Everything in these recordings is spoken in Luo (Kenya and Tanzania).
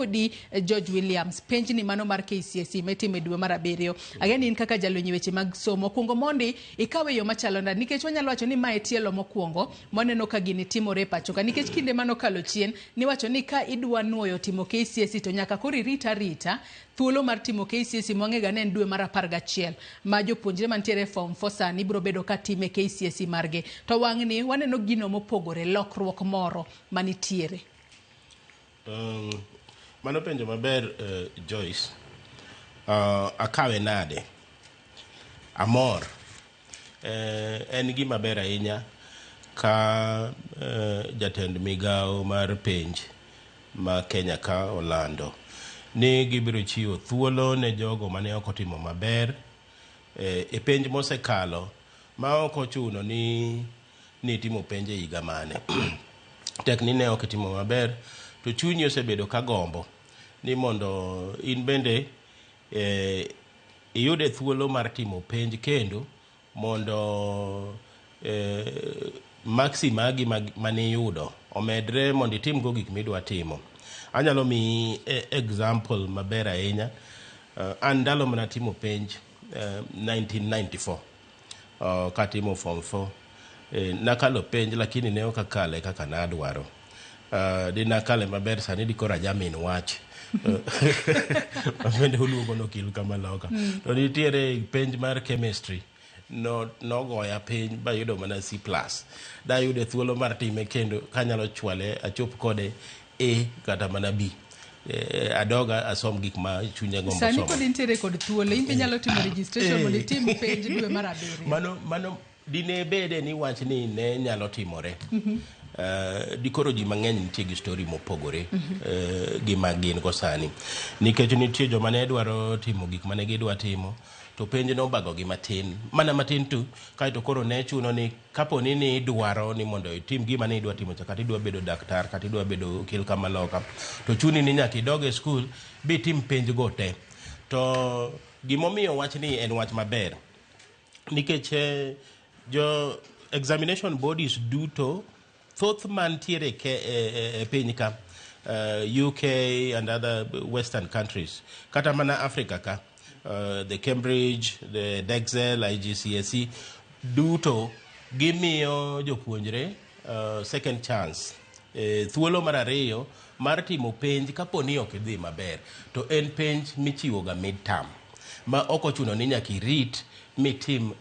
Kodi George Williams, penjni mano mar KCSE mitimo e dwe mar abiriyo. Ageni in kaka jalony e weche mag somo, okwongo mondi ikawe e yo machalo nade? Nikech wanyalo wacho ni mae tielo mokwongo mwaneno ka gini timore e pacho ka. Nikech kinde manokalo chien, niwacho ni ka idwa nuoyo timo KCSE to nyaka koro irit arita thuolo mar timo KCSE mwang'ega ni en dwe mar 11 ma jopuonjre mantiere e form 4 sani biro bedo ka time KCSE margi. To wang'ni waneno gino mopogore, lokruok moro manitiere. Mano penjo maber Joyce. Akawe nade? Amor. En gima ber ahinya ka jatend migawo mar penj ma Kenya ka olando ni gibiro chiwo thuolo ne jogo mane ok otimo maber e penj mosekalo ma ok ochuno ni nitimo penj e higa mane. Tek ni ne ok itimo maber to chunyi osebedo ka gombo ni mondo in bende iyude thuolo mar timo penj kendo mondo maksi magi maniyudo omedre mondo itim go gik midwa timo. Anyalo miyi example maber ahinya. An ndalo mana timo penj 1994 katimo form 4 nakalo penj lakini ne ok akale kaka nadwaro. Dinakale maber sani dikoro ajamin wach. Bende uluongo ni okil kamaloka. To nitiere penj mar chemistry no nogoya piny bayudo mana C plus. Dayude thuolo mar time kendo kanyalo chwale achop kode A kata mana B. Adoga asom gik ma chunya gombo Sani somo. pod intiere kod thuolo, in be inyalo timo registration mondo itim penj dwe mar abiriyo. Mano dine bede ni wach ni ne nyalo timore. Dikoro ji mang'eny nitie gi story mopogore gi ma gin go sani. Nikech nitie joma ne dwaro timo gik mane gidwa timo to penj nobago gi matin mana matin tu kaeto koro ne chuno ni kapo ni idwaro ni mondo itim gima ne idwa timo cha kata idwa bedo daktar kata idwa bedo okil kamaloka to chuni ni nyaka idog e skul bitim penj go te. To gimomiyo wach ni en wach maber nikech jo examination bodies duto thoth mantiere e piny ka UK and other western countries kata mana Africa ka the Cambridge, the Edexcel, IGCSE duto gimiyo jopuonjre second chance thuolo mar ariyo mar timo penj kapo ni ok idhi maber to en penj michiwo ga mid term ma ok ochuno ni nyaka irit mitim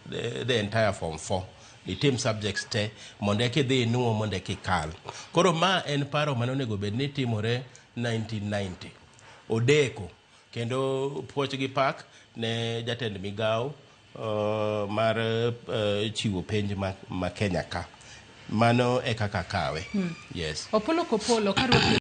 the entire form 4 itim subjects te mondo eka idhi inuo mondo eka ikal. Koro ma en paro mane onego bed ni timore 1990. Odeko kendo puoch gi pak ne jatend migawo mar chiwo penj ma Kenya ka. Mano e kaka kawe. Yes. Opolo Kopolo karwaki.